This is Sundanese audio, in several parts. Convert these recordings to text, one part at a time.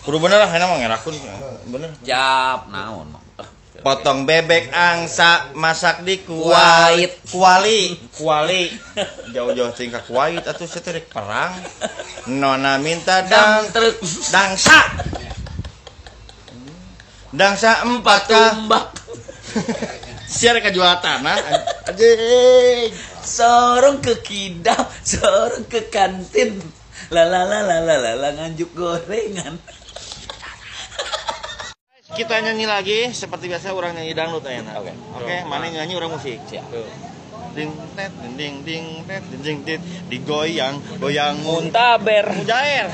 Kudu bener lah, enak mah ngerakun. Bener. Jap naon. Potong bebek angsa masak di kuali. Kuali, kuali. Jauh-jauh tingkah kuait atuh saya teh rek perang. Nona minta dang truk dangsa. Dangsa empat tumbak. Sia rek jual tanah. Anjing. Sorong ke kidam, sorong ke kantin. La la la la la la nganjuk gorengan. Kita nyanyi lagi seperti biasa, orang nyanyi dangdut ayeuna. Oke. Oke, mana nyanyi orang musik. Siap. Ding tet ding ding tet ding tet digoyang goyang muntaber. Mujair.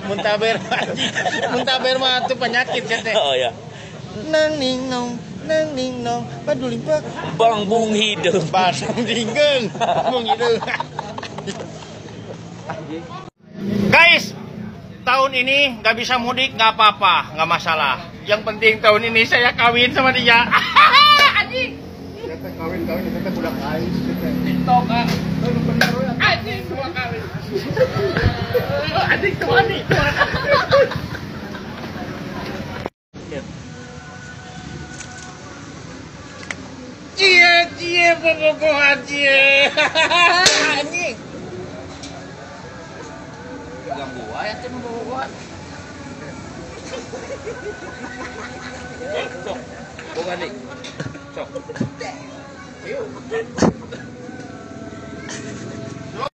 Muntaber. Muntaber mah tuh penyakit teh. Oh ya. Nang ning nong nang ning nong paduling pak bang bung hideung basang dinggeung bung hideung. Guys, tahun ini nggak bisa mudik nggak apa-apa, nggak masalah. Yang penting tahun ini saya kawin sama dia. Anjing. Kawin-kawin itu teh budak aing teh. TikTok ah. Anjing dua kali. Anjing tuh anjing. Cie cie bobogohan cie. Anjing. Ganggu wae teh bobogohan. Sok. Boga dik. Sok. Yuk.